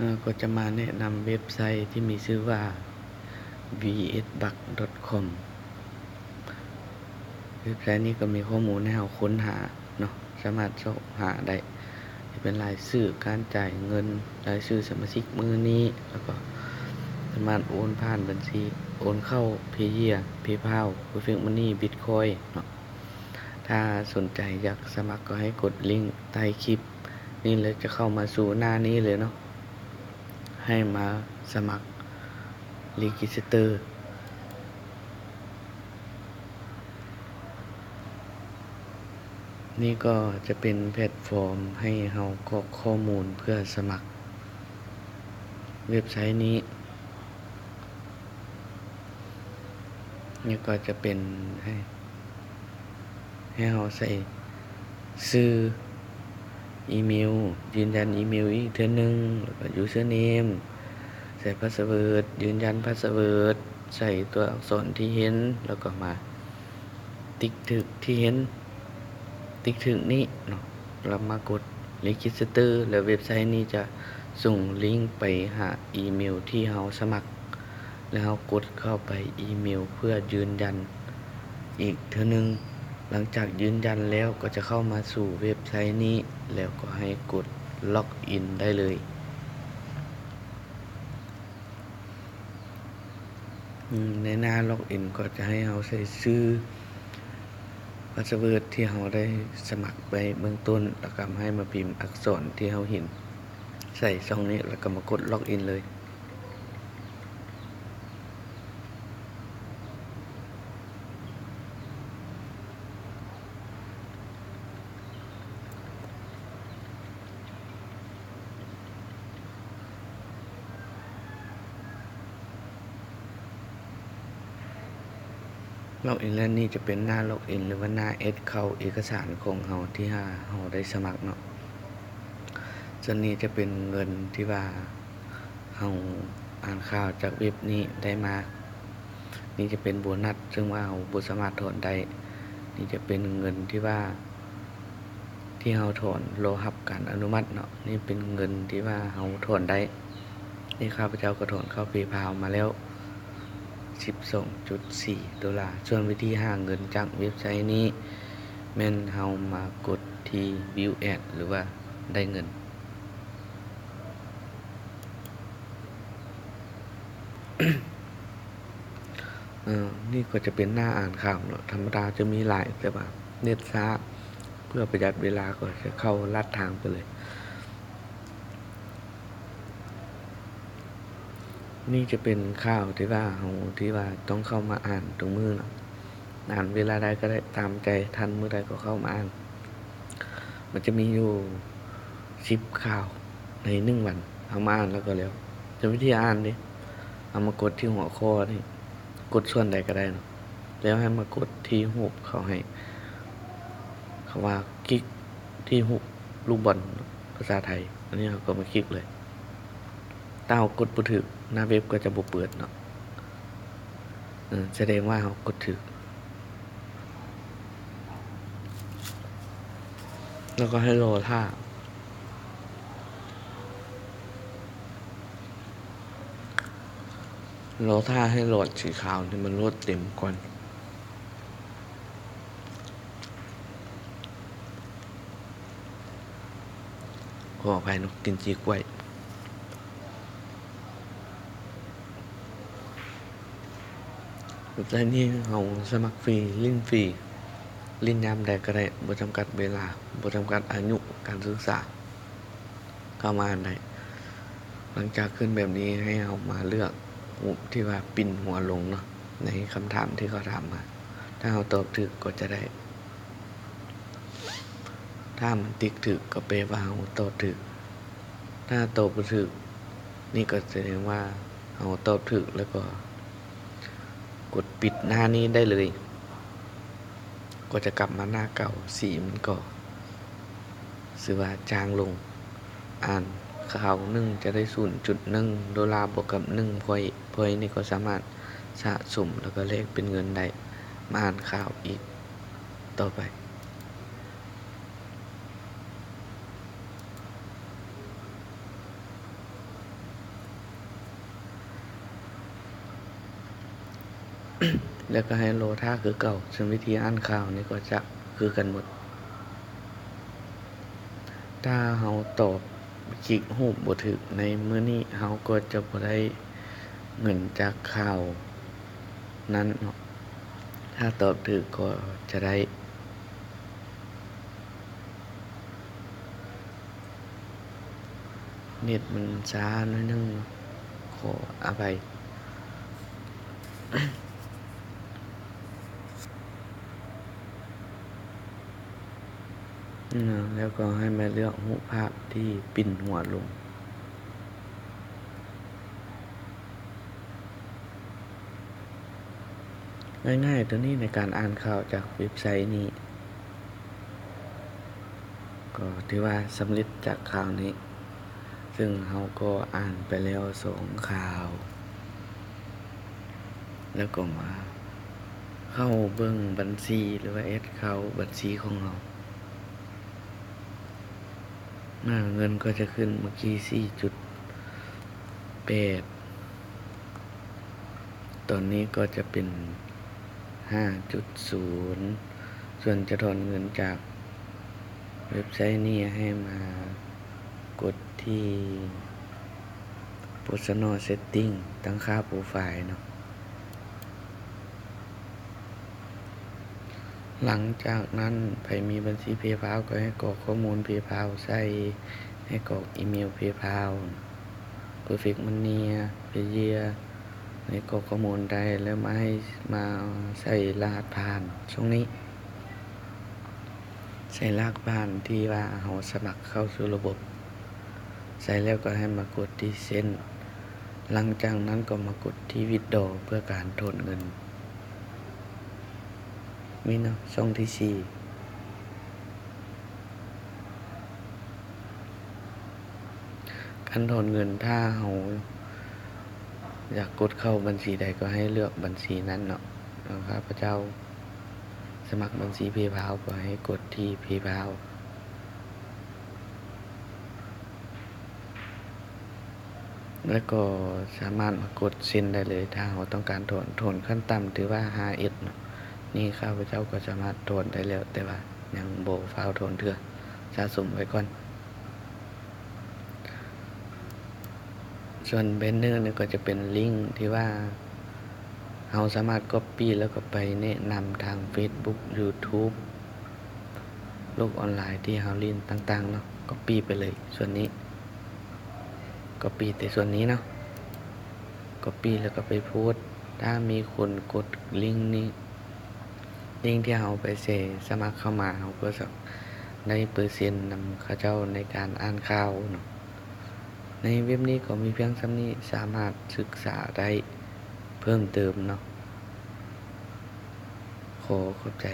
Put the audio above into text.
ເຮົາກໍຈະມາແນະນຳເວັບໄຊທີ່ມີຊື່ວ່າ VSBucks.com. ເວັບໄຊນີ້ກໍມີຂໍ້ມູນໃຫ້ເຮົາຄົ້ນຫາເນາະ, ສາມາດຊອກຫາໄດ້ ຈະເປັນລາຍຊື່ການຈ່າຍເງິນ, ລາຍຊື່ສະມາຊິກມື້ນີ້ ແລ້ວກໍສາມາດໂອນຜ່ານບັນຊີ ໂອນເຂົ້າ Payeer, PayPal, Perfect Money, Bitcoin ເນາະ. ຖ້າສົນໃຈຢາກສະໝັກກໍໃຫ້ກົດລິ້ງໃຕ້ຄລິບນີ້ ແລ້ວຈະເຂົ້າມາສູ່ໜ້ານີ້ເລີຍເນາະ, ໃຫ້ມາສະໝັກ Register. ນີ້ກໍຈະເປັນແພລດຟອມໃຫ້ເຮົາກອກຂໍ້ມູນເພື່ອສະໝັກເວັບໄຊນີ້. ນີ້ກໍຈະເປັນໃຫ້ ໃຫ້ເຮົາໃສ່ຊື່ອີເມວ, ຢືນຢັນອີເມວອີກເທື່ອໜຶ່ງ, ແລ້ວກໍ username, ໃສ່ password, ຢືນຢັນ password, ໃສ່ຕົວອັກສອນທີ່ເຫັນ, ແລ້ວກໍມາຕິກຖືກທີ່ເຫັນ, ຕິກຖືກນີ້ເນາະ, ແລ້ວມາກົດ Register ແລ້ວເວັບໄຊນີ້ຈະສົ່ງລິ້ງໄປຫາອີເມວທີ່ເຮົາສະໝັກ. ແລ້ວເຮົາກົດເຂົ້າໄປອີເມວເພື່ອຢືນຢັນອີກເທື່ອໜຶ່ງ. ຫຼັງຈາກຢືນຢັນແລ້ວກໍຈະເຂົ້າມາສູ່ເວັບໄຊນີ້ ແລ້ວກໍໃຫ້ກົດ log in ໄດ້ເລີຍ. ອືມ ໃນໜ້າ log in ກໍຈະໃຫ້ເຮົາໃສ່ຊື່ password ທີ່ເຮົາໄດ້ສະໝັກໄວ້ເບື້ອງຕົ້ນ ແລ້ວກໍໃຫ້ມາພິມອັກສອນທີ່ເຮົາເຫັນໃສ່ຊ່ອງນີ້ ແລ້ວກໍມາກົດ log in ເລີຍ. ລັອກອິນແລ້ວ ນີ້ຈະເປັນໜ້າລັອກອິນ ຫຼືວ່າໜ້າແອັດເຂົ້າເອກະສານຂອງເຮົາທີ່ວ່າເຮົາໄດ້ສະໝັກເນາະ. ສ່ວນນີ້ຈະເປັນເງິນທີ່ວ່າເຮົາອ່ານຂ່າວຈາກເວັບນີ້ໄດ້ມາ. ນີ້ຈະເປັນໂບນັດ ເຊິ່ງວ່າເຮົາບໍ່ສາມາດຖອນໄດ້. ນີ້ຈະເປັນເງິນທີ່ວ່າ ທີ່ເຮົາຖອນ ລໍຮັບການອະນຸມັດເນາະ. ນີ້ເປັນເງິນທີ່ວ່າເຮົາຖອນໄດ້. ນີ້ຂ້າພະເຈົ້າກໍຖອນເຂົ້າ PayPal ມາແລ້ວ ສິບສອງຈຸດສີ່ໂດລາ. ສ່ວນວິທີຫາເງິນຈາກເວັບໄຊນີ້ ແມ່ນເຮົາມາກົດທີ່ View Ad ຫຼືວ່າໄດ້ເງິນ. ເອີ ນີ້ກໍຈະເປັນໜ້າອ່ານຂ່າວເນາະ. ທຳມະດາຈະມີຫຼາຍ ແຕ່ວ່າເນັດຊ້າ ເພື່ອປະຢັດເວລາກໍຈະເຂົ້າລັດທາງໄປເລີຍ. ນີ້ຈະເປັນຂ່າວທີ່ວ່າເຮົາ ທີ່ວ່າຕ້ອງເຂົ້າມາອ່ານທຸກມື້ເນາະ. ອ່ານເວລາໃດກໍໄດ້ ຕາມໃຈ, ທັນມື້ໃດກໍເຂົ້າມາອ່ານ. ມັນຈະມີຢູ່ສິບຂ່າວໃນໜຶ່ງວັນ, ເຮົາມາອ່ານແລ້ວກໍແລ້ວ. ແຕ່ວິທີອ່ານເດ້ ເຮົາມາກົດທີ່ຫົວຂໍ້ນີ້, ກົດສ່ວນໃດກໍໄດ້ເນາະ, ແລ້ວໃຫ້ມາກົດທີ່ຮູບເຂົາໃຫ້ ເຂົາວ່າຄລິກທີ່ຮູບລູກບອນ ພາສາໄທ, ອັນນີ້ເຮົາກໍມາຄລິກເລີຍ. ຖ້າເຮົາກົດບໍ່ຖືກ ໜ້າເວັບກໍຈະບໍ່ເປີດເນາະ. ເອີ ສະແດງວ່າເຮົາກົດຖືກ ແລ້ວກໍໃຫ້ລໍຖ້າ, ລໍຖ້າໃຫ້ຫຼອດສີຂາວນີ້ມັນໂຫຼດເຕັມກ່ອນ. ຂໍອະໄພເນາະ, ກິນຈີກໄວ້. ແຕ່ນີ້ເຮົາສະໝັກຟຣີ, ຫຼິ້ນຟຣີ, ຫຼິ້ນຍາມໃດກໍໄດ້, ບໍ່ຈຳກັດເວລາ, ບໍ່ຈຳກັດອາຍຸການສຶກສາ. ເຂົ້າມາອັນໃດ. ຫຼັງຈາກຂຶ້ນແບບນີ້ ໃຫ້ເຮົາມາເລືອກຮູບທີ່ວ່າປິ່ນຫົວລົງເນາະ ໃນຄຳຖາມທີ່ເຂົາຖາມມາ. ຖ້າເຮົາຕອບຖືກກໍຈະໄດ້, ຖ້າມັນຕິກຖືກກໍແປວ່າເຮົາຕອບຖືກ, ຖ້າຕອບບໍ່ຖືກນີ້ກໍສະແດງວ່າເຮົາຕອບຖືກ ແລ້ວກໍ ກົດປິດໜ້ານີ້ໄດ້ເລີຍ, ກໍຈະກັບມາໜ້າເກົ່າ. ສີມັນກໍຊື່ວ່າຈາງລົງ. ອ່ານຂ່າວໜຶ່ງຈະໄດ້ສູນຈຸດໜຶ່ງໂດລາ ບວກກັບໜຶ່ງພອຍ, ພອຍນີ້ກໍສາມາດສະສົມ ແລ້ວກໍແລກເປັນເງິນໄດ້. ມາອ່ານຂ່າວອີກຕໍ່ໄປ. ແລ້ວກໍໃຫ້ລໍຖ້າຄືເກົ່າ, ສ່ວນວິທີອ່ານຂ່າວນີ້ກໍຈະຄືກັນໝົດ. ຖ້າເຮົາຕອບ ຄລິກຮູບບໍ່ຖືກໃນມື້ນີ້ ເຮົາກໍຈະບໍ່ໄດ້ເງິນຈາກຂ່າວນັ້ນເນາະ, ຖ້າຕອບຖືກກໍຈະໄດ້. ເນັດມັນຊ້າໜ້ອຍໜຶ່ງເນາະ, ຂໍອະໄພ. ແລ້ວກໍໃຫ້ມາເລືອກຮູບພາບທີ່ປິ່ນຫົວລົງ. ງ່າຍໆ ຕົວນີ້ໃນການອ່ານຂ່າວຈາກເວັບໄຊນີ້ ກໍຖືວ່າສຳເລັດຈາກຂ່າວນີ້, ເຊິ່ງເຮົາກໍອ່ານໄປແລ້ວສອງຂ່າວ. ແລ້ວກໍມາເຂົ້າເບິ່ງບັນຊີ ຫຼືວ່າແອັດເຂົ້າບັນຊີຂອງເຮົາ. ໜ້າເງິນກໍຈະຂຶ້ນເມື່ອກີ້ສີ່ຈຸດແປດ, ຕອນນີ້ກໍຈະເປັນຫ້າຈຸດສູນ. ສ່ວນຈະຖອນເງິນຈາກເວັບໄຊນີ້ ໃຫ້ມາກົດທີ່ Personal Setting ຕັ້ງຄ່າໂປຣໄຟລ໌ເນາະ. ຫຼັງຈາກນັ້ນ ໃຜມີບັນຊີ PayPal ກໍໃຫ້ກອກຂໍ້ມູນ PayPal ໃສ່, ໃຫ້ກອກອີເມວ PayPal, Perfect Money, Payeer, ໃຫ້ກອກຂໍ້ມູນໄດ້ ແລ້ວມາໃຫ້ ມາໃສ່ລະຫັດຜ່ານຊ່ອງນີ້. ໃສ່ລະຫັດຜ່ານທີ່ວ່າເຮົາສະໝັກເຂົ້າສູ່ລະບົບ, ໃສ່ແລ້ວກໍໃຫ້ມາກົດທີ່ Send. ຫຼັງຈາກນັ້ນກໍມາກົດທີ່ Withdraw ເພື່ອການຖອນເງິນ. ມີເນາະ ຊ່ອງທີສີ່ ການຖອນເງິນ. ຖ້າເຮົາຢາກກົດເຂົ້າບັນຊີໃດກໍໃຫ້ເລືອກບັນຊີນັ້ນເນາະ. ຂ້າພະເຈົ້າສະໝັກບັນຊີ PayPal ກໍໃຫ້ກົດທີ່ PayPal. ແລ້ວກໍສາມາດມາກົດເຊັນໄດ້ເລີຍ ຖ້າເຮົາຕ້ອງການຖອນ, ຖອນຂັ້ນຕ່ຳຖືວ່າຫ້າເອັດເນາະ. ນີ້ຂ້າພະເຈົ້າກໍສາມາດຖອນໄດ້ແລ້ວ, ແຕ່ວ່າຍັງບໍ່ຟ້າວຖອນເທື່ອ, ສະສົມໄວ້ກ່ອນ. ສ່ວນແບນເນີນີ້ກໍຈະເປັນລິ້ງທີ່ວ່າ ເຮົາສາມາດກັອບປີ້ແລ້ວກໍໄປແນະນຳທາງ Facebook YouTube ໂລກອອນລາຍທີ່ເຮົາຫຼິ້ນຕ່າງໆເນາະ, ກັອບປີ້ໄປເລີຍສ່ວນນີ້, ກັອບປີ້ແຕ່ສ່ວນນີ້ເນາະ, ກັອບປີ້ແລ້ວກໍໄປໂພສ. ຖ້າມີຄົນກົດລິ້ງນີ້, ລິ້ງທີ່ເຮົາໄປແຊສະໝັກເຂົ້າມາ, ເຮົາກໍຈະໄດ້ເປີເຊັນນຳເຂົາເຈົ້າໃນການອ່ານຂ່າວເນາະ. ໃນເວັບນີ້ກໍມີພຽງສ່ຳນີ້, ສາມາດສຶກສາໄດ້ເພີ່ມເຕີມເນາະ. ຂໍຂອບໃຈ.